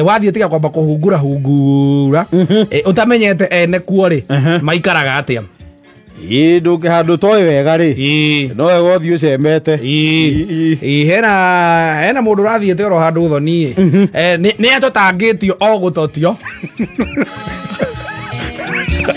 Wathiĩ tiga kwamba kũhungura hungura ũtamenyete ene kuo rĩ maikaraga atĩa. Ĩĩ ndũngĩ handũ toĩ wega rĩ no wega ũthiĩ ũcemete. Ĩĩ hena mũndũ ũrathiĩte oro handũ ũthoni ĩ nĩ atũtangĩtio o gũtotio.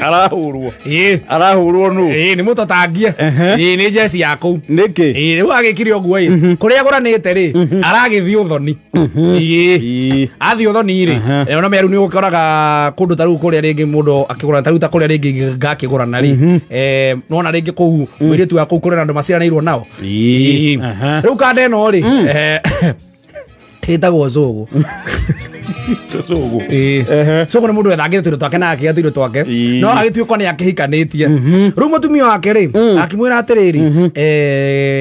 Arahũrwo. Arahũrwo nũ? Ĩĩ nĩ mũtũtangie. Ĩĩ nĩ jeci ya kũu. Nĩkĩ? Ĩĩ rĩu agĩkire ũguo ĩ kũrĩa agũranĩte rĩ aragĩthiĩ ũthoni. Ĩĩ athiĩ ũthoni rĩ ona meru nĩ ũkoraga kũndũ ta rĩu kũrĩa rĩngĩ mũndũ akĩgũrana ta rĩu ta kũrĩa rĩngĩ ngakĩgũrana rĩ nona rĩngĩ kũu mũirĩtu wa kũu kũrĩ na andũ maciaranĩirwo nao. Ĩĩ rĩu kanda ĩno rĩ ĩtagwo Zũgũ. Zũgũ. Zũgũ nĩ mũndũ wethangĩte tũindo twake na akĩgĩa tũindo twake no agĩtuĩka nĩ akĩhikanĩtie. Rĩu mũtumia wake rĩ akĩmwĩra atĩrĩrĩ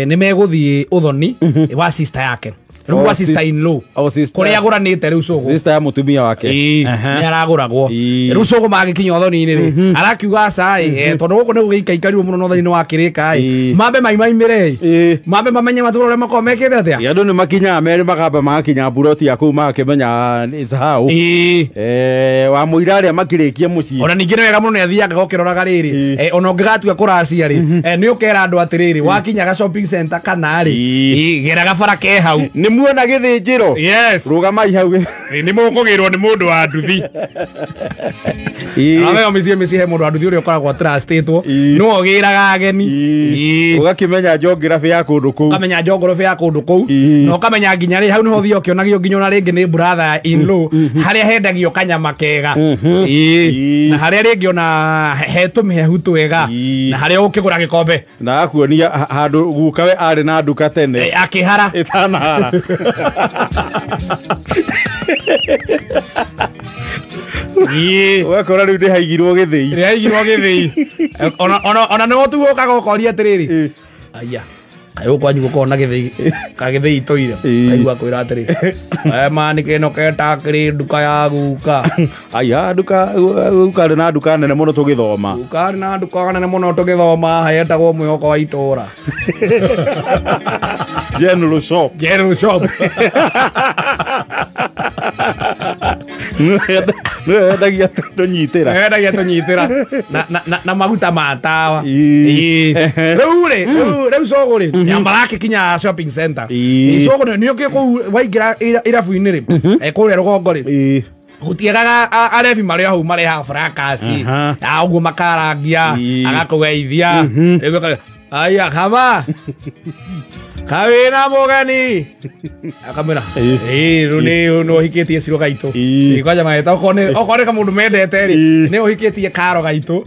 nĩ megũthiĩ ũthoni wa sister yake. Rĩu wa sister in law kũrĩa agũranĩte rĩu Zũgũ. Sister ya mũtumia wake nĩ aragũragwo. Rĩu Zũgũ magĩkinya ũthoni-inĩ rĩ arakiuga aca ĩ tondũ gũkũ nĩ gũgĩikaikarirwo mũno na ũthoni nĩ wakĩrĩka ĩ mambe maimaimĩre ĩ mambe mamenye matũra ũrĩa makoragwo mekĩte atĩa. Andũ nĩ makinyaga merĩ makamba magakinya mburoti ya kũu magakĩmenya is how wa mũira arĩa makĩrĩkia mũciĩ. Ona ningĩ nĩ wega mũno nĩ athiaga gũkĩroraga rĩrĩ ona ũngĩgatua kũracia rĩ nĩ ũkera andũ atĩrĩrĩ wakinyaga shopping center kana rĩ gera gabara ke hau. Nĩ muona gĩthĩnjĩro. Yes. Rũgamai hau. Nĩ mũkũgĩrwo nĩ mũndũ wa nduthi. Ona mĩciĩ mĩciĩ he mũndũ wa nduthi ũrĩa ũkoragwo trustĩtwo no ũgĩraga ageni. Ũgakĩmenya njongirabĩ ya kũndũ kũu. Ũkamenya njongorobĩ ya kũndũ kũu na ũkamenya nginya rĩ hau nĩho ũthiaga ũkĩonagio nginya ona rĩngĩ nĩ brother in law harĩa hendagio kanyama kega na harĩa rĩngĩ ona he tũmĩhehu twega na harĩa ũkĩgũra gĩkombe na agakuonia handũ gukawe arĩ na nduka tene akĩhara ĩtanahara. Ũgakora rĩu nĩ haigirwo gĩthĩi. Nĩ haigirwo gĩthĩi. Ona nĩ ũtugo ũkaga ũkoria atĩrĩrĩ aya kaĩ gũkũ kwanyu gũkoragwo na gĩthĩi kagĩthĩi tũire kaigua kwĩra atĩrĩrĩ mani kĩno ketakĩrĩ nduka ya guka. Aya nduka guka arĩ na nduka nene mũno tũgĩthoma. Guka arĩ na nduka nene mũno tũgĩthoma yetagwo mwĩhoko wa itũra. General shop. General shop. Nĩwendagia tũnyitĩra. Nĩwendagia tũnyitĩra na maguta ma tawa. Rĩu rĩ rĩu Zũgũ rĩ nĩambarakĩkinya shopping center. Zũgũ nĩ ũkĩ kũu waingĩra irabu-inĩ rĩ kũrĩa rũgongo rĩ gũtiagaga arebi marĩ hau marehaga fracas ũguo makarangia agakũgeithia rĩu aya kama kawĩna mũgeni akamwĩra ĩĩ rĩu nĩ ũhikĩtie Ciro gaitũ. Kwanja mageta okorwo nĩ kamũndũ mendete rĩ nĩ ũhikĩtie Karo gaitũ.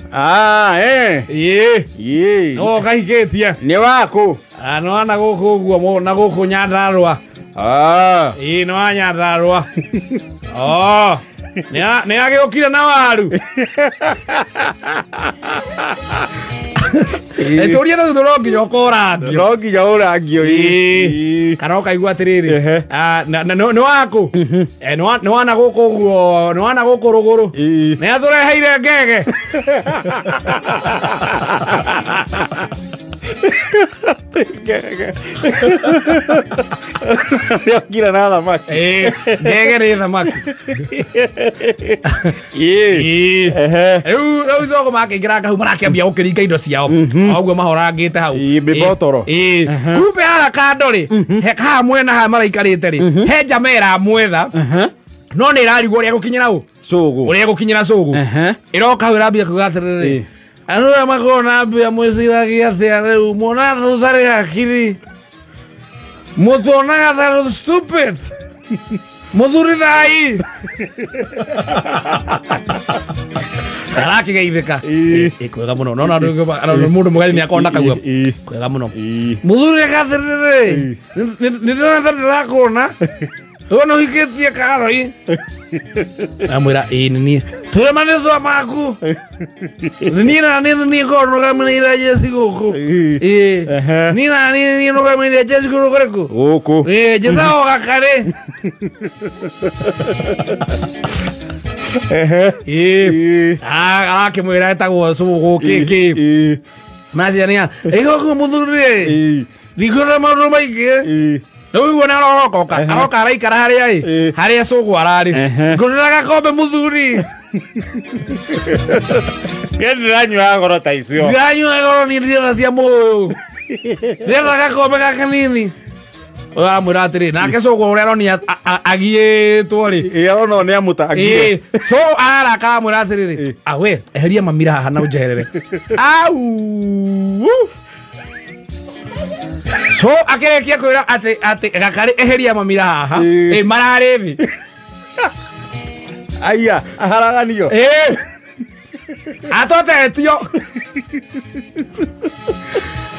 Ĩĩ no ũkahikĩtie. Nĩ wakũ? Nĩ wa na gũkũ ũguo na gũkũ Nyandarũa. Ĩĩ nĩ wa Nyandarũa. Nĩ agĩũkire na waru. Tũria thutha no nginya ũkorangio. No nginya ũrangio. Kana ũkaigua atĩrĩrĩ nĩ wakũ? Nĩ wa na gũkũ ũguo nĩ wa na gũkũ rũgũrũ. Nĩ atũreheire ngege. Nĩ okire na thamaki. Ngege nĩ thamaki. Rĩu Zũgũ makĩingĩra hau marakĩambia gũkĩringa indo ciao ũguo mahorangĩte hau. Mĩbotoro. Kumbe haha kando rĩ haha mwena haha maraikarĩte rĩ he njama ĩramwetha no nĩ ĩrarigwo ũrĩa gũkinyĩra ũ Zũgũ. Ũrĩa gũkinyĩra Zũgũ. Ĩroka hau ĩrambia kuga atĩrĩrĩ andũ arĩa makoragwo na mbia mwĩciragia atĩa rĩu muonaga ta tũtarĩ hakiri mũtuonaga ta stupid mũthuri thai. Arakĩgeithĩka. Kwega mũno nona mũndũ mũgeni nĩ akoragwo na kaguo kwega mũno mũthuri eka atĩrĩrĩ nĩ ndĩrona ta ndĩrakuona ũyũ nĩ ũhikĩtie Karoi. Amwĩra ĩĩ nĩ niĩ. Twĩre marĩtwa maku. Niĩ na niĩ nĩ niĩ ngoragwo nũgamĩrĩire jeci gũkũ. Ĩĩ niĩ na niĩ nĩ niĩ nũgamĩrĩire jeci kũndũ kũrĩkũ? Gũkũ. Ĩĩ njĩtagwo Gakarĩ. Ĩĩ arakĩmwĩra etagwo Zũgũ kĩkĩ. Maciania ĩgũkũ mũthuri rĩ ndikuona maũndũ maingĩ. Rĩu wona aroka aroka araikara harĩa ĩ harĩa cũgũ ararĩ ngũrĩra gakombe mũthuri. Ndĩranyua goro ta icio. Ndĩranyua goro ni ndĩrenda cia mũyũ. Ndĩrenda gakombe gaka nini. Ũramwĩra atĩrĩ nake cũgũ ũrĩa aronia agiĩtwo rĩ. Ĩ arona nĩ amũtangie. Ĩ so araka amwĩra atĩrĩrĩ awe eheria mamira haha na ũnjeherere. Au. So akĩrĩkia kwĩra atĩ atĩ gakarĩ eheria mamira haha. Ĩ mararĩ thĩ. Aya aharaganio. Ĩ atotetio.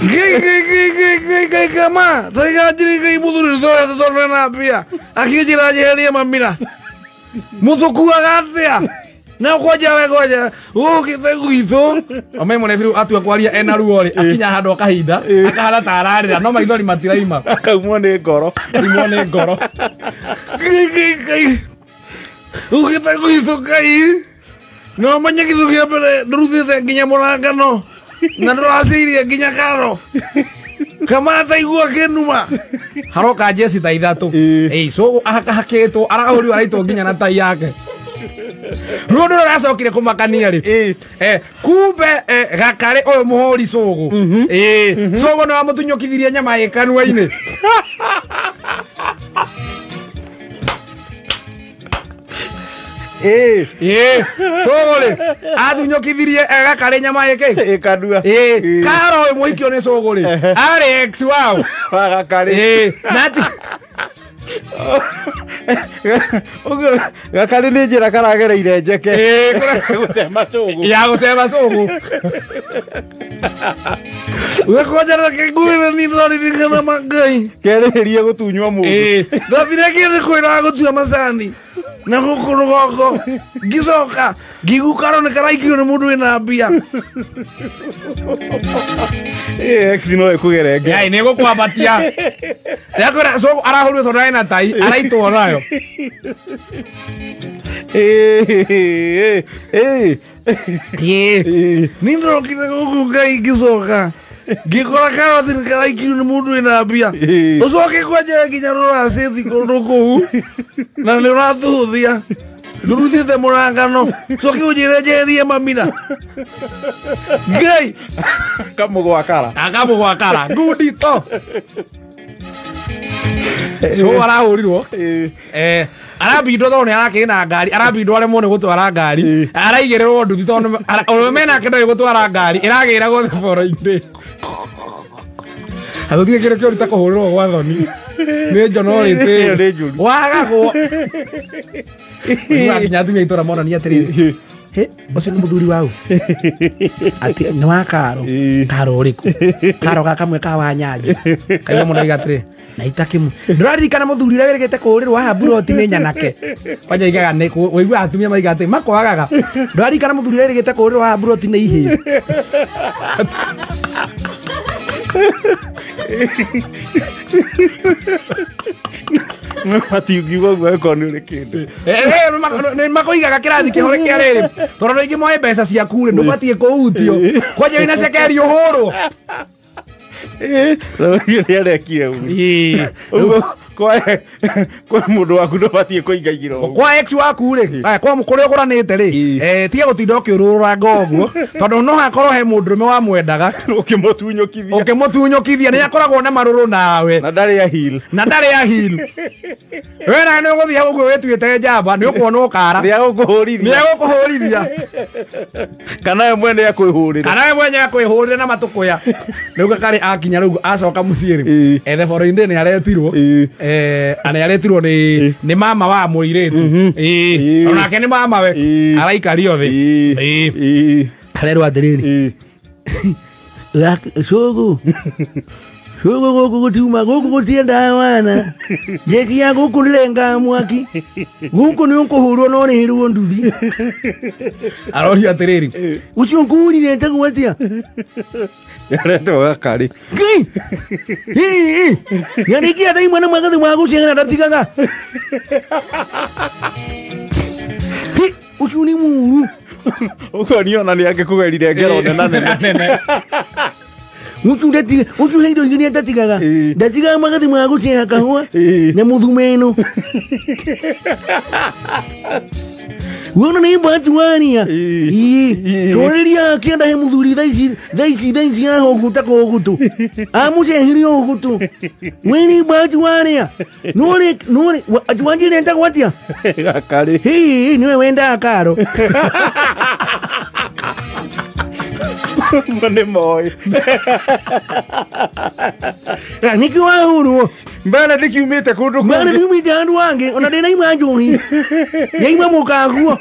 Gai gai gai gai gai gai kama taiga jiri gai muthuri thoya tondũ na mbia akĩnjĩra njeherie mamira mũtũkuaga atĩa na kwanja we kwanja ũkĩte gwitũ ome mũrebiru atua kwaria ena ruo rĩ akinya handũ akahinda akahana ta ararĩra no maithori matiraima akaumwo nĩ ngoro akaumwo nĩ ngoro. Gai gai gai ũkĩte gwitũ ngai no menya gĩtũ kĩa mbere ndũrutĩte nginya mũrangano na ndũracirie nginya karo kamata igua kĩnuma haroka jeci ta ithatũ. Ĩ so ahakahakĩtwo arahũrirwo araitwo nginya na tai yake. Rĩu ũndũ ũrĩa ũracokire kũmakania rĩ kumbe gakarĩ ũyũ mũhũri cũgũ. Ĩ cũgũ nĩ wamũtunyũkithirie nyama ĩ kanua-inĩ. Ĩ cũgũ rĩ athunyũkithirie gakarĩ nyama ĩ kĩ ĩ kanua. Ĩ karo ũyũ mũhikio nĩ cũgũ rĩ arĩ ex wao wa gakarĩ. Ĩ nati gakarĩ nĩ njĩra karagereire njeke gũcema cũgũ ya gũcema cũgũ. Wekonjera kĩnguire ni ndĩraririkana mangai kerĩhĩrie gũtunywo mũndũ. Ndathire kĩndũ kwĩra gũtua macani na gũkũ rũgongo ngĩcoka ngĩigua karo nĩ karaikio nĩ mũndũ wĩna mbia. Ex no ĩkũgere ngero. Nĩ ĩgũkwambatia. Nĩakwĩra cũgũ arahũrirwo tondũ ena tai araitwo nayo. Nĩ ndĩrokire gũkũ ngai ngĩcoka ngĩkora karoti nĩ karaikio nĩ mũndũ wĩna mbia. Ũcoke kwanja nginya rũracĩthi kũndũ kũu na nĩ ũratũhũthia ndũrutĩte mũrangano ũcoke ũnjĩre njeherie mamira ngai kamũgwakara akamũgwakara ngundi to. So arahũrirwo arabindwo tondũ nĩ arakĩrĩ na ngari arabindwo aremwo nĩ gũtwara ngari araigĩrĩrwo nduthi tondũ ũrũme menake ndoĩ gũtwara ngari ĩragĩra guothe boro-inĩ. Atũtige kĩndũ kĩũru ta kũhũrĩrwo gwa thoni nĩ njono rĩtĩ wagagwo. Ũiguaga nginya atumia a itũũra monania atĩrĩrĩ he ũcio nĩ mũthuri wau atĩ nĩ wa karo karo ũrĩkũ karo ga kamwe ka wanyanja kaigua mũno oiga atĩrĩ na itakĩmu ndũraririkana mũthuri ũrĩa wĩrĩgĩte kũhũrĩrwo haha mburoti nĩ nyanake kwanja igaga nĩ ũiguaga atumia maiga atĩ makwagaga ndũraririkana mũthuri ũrĩa wĩrĩgĩte kũhũrĩrwo haha mburoti nĩ ihĩĩ. Matiungiuga ũguo angĩkorwo nĩ ũrĩ kĩndũ. Nĩ makũigaga kĩrathi kĩhũre kĩa rĩrĩ tondũ rĩngĩ moe mbeca ciaku rĩ ndũbatiĩ kũhutio kwanja wĩna cekeri ũhũrwo. Rĩu arekire ũguo kwa mũndũ waku ndũbatiĩ kũingaingĩra ũguo kwa ex waku rĩ kwa kũrĩa ũgũranĩte rĩ tiga gũtinda ũkĩũrũranga ũguo tondũ no hakorwo he mũndũrũme wamwendaga ũkĩmũtunyũkithia nĩ akoragwo na marũrũ nawe na ndarĩ a heel na ndarĩ a heel. We nawe nĩ ũgũthiĩ hau ũguo wĩtuĩte njamba nĩ ũkuona ũkara nĩ agũkũhũrithia kana we mwene akwĩhũrĩre kana we mwene akwĩhũrĩre na matũkũya. Rĩu gakarĩ akinya rĩu acoka mũciĩ rĩ ethe boro-inĩ nĩ aretirwo nĩ aretirwo nĩ mama wa mũirĩtu. Ĩ onake nĩ mama we araikario thĩ. Ĩ arerwo atĩrĩrĩ cũgũ cũgũ gũkũ gũtiuma gũkũ gũtiendaga wana njeki ya gũkũ nĩrengaga mwaki gũkũ nĩ ũkũhũrwo no ũrĩhĩrwo nduthi. Aroria atĩrĩrĩ ũcio ngũrire etagwo atĩa Aretwo gakarĩ ngai nĩarĩkia thaa imwe na mwagathi wa gũceng'era ndatigaga ũcio nĩ mũru ũguo niĩ ona nĩ angĩkũgerire ngero nene nene. Mutu ndatiga mutu he indo iria ndatigaga. Ndatigaga magathi ma gũceha kahũa na mũthumeno. Wona nĩ bahati waria. Twarĩria kĩenda he mũthuri thaa ici haha ũguo ta kũgũtũ. Amũcehirie ũgũtũ. We nĩ bahati waria. Nũrĩ atĩ wanjĩre etagwo atĩa? Gakarĩ. Hĩ nĩwe wendaga karo. Nĩ moĩ. Na nĩkĩo wahũrwo. Mbara ndĩkiumĩte kũndũ Mbara kũngĩ. ndiumĩte handũ hangĩ ona ndĩnaima njohi. Yaima mũkaguo.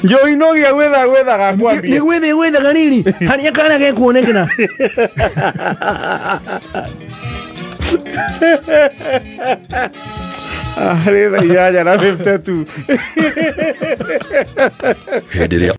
Njohi no gĩa gwetha gwethaga kwambia. Nĩ gwetha gwethaga rĩrĩ harĩa kana gekuonekera. Arĩ thaa 8:52. Hĩndĩ ĩrĩa